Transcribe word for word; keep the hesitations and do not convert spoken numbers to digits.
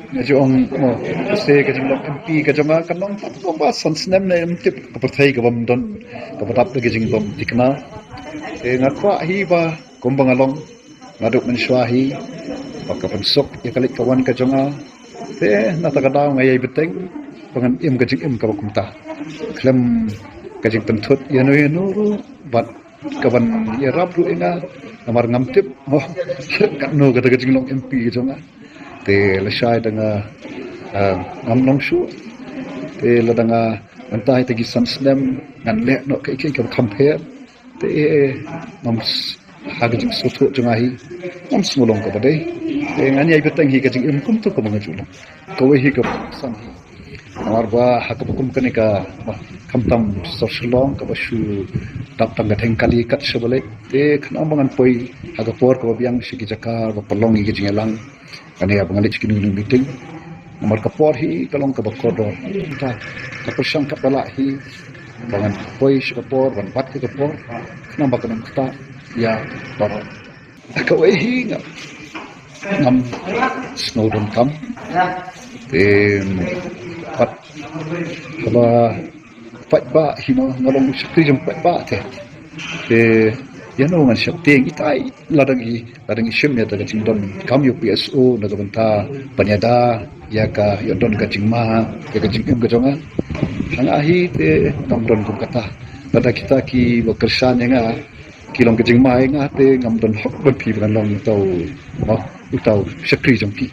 Nga ju ong mo, se ka jinglong M P ka jong nga kan long tang ba san snem ne em tip ka pyrthei ka bym don, ka ba dap da ka jingbym thikna. Te nga kwah hi ba kumba nga long naduh mynshuwa hi ba ka pynsuk ïa ka leit ka wan ka jong nga. Te na ta ka daw nga ïai bteng ba ngan im ka jingim kaba kumta. Khlem ka jingpynthut ïano ïano ruh bad ka ban ïarap ruh ïa nga, namar ngam tip mo katno kata ka jinglong M P ka jong nga. Te lashai da nga, ah, ngam long shuh. Te lada nga mynta ïa ta ki san snem ngan leh noh kaei kaei kaba kham pher. Te ngam s- ha ka jingsngewthuh jong nga hi ngam sngewlong kaba dei. Te ngan ïai bteng hi ka jingim kumto kaba nga ju long. Kawei hi kaba san hi. Namar ba ha kaba kum kane ka, bah, khamtam sor Shillong kaba shu dap tang ka theng kali kat sha ba leit. Te khnang ba ngan poi ha ka por kaba biang sha ki jaka ba pynlong ïa ki jingïalang. Kane ba ngan leit sha kino kino meeting. Namar ka por hi ka long kaba kordor. Ka pyrshang katba lah hi ba ngan poi sha ka por, ban bat ïa ka por. Khnang ba kan ym ktah ïa baroh. Kawei hi nga ngam sngew donkam. Em, pat haba paidbah hi mo, nga long u shakri jong paidbah te. Te ïano ngan sheptieng, itai lada ngi, lada ngi shim ïa ta ka jingdonkam ïa u P S O na ka bynta ban ïada ïa ka, ïa don ka jingma ïa ka jingim ka jong nga. Ha nga hi te ngam don kum kata. Lada kita kiba kyrshan ïa nga ki long ka jingma ïa nga te ngam don hok ban phi ban long uta u, mo, uta u shakri jong phi.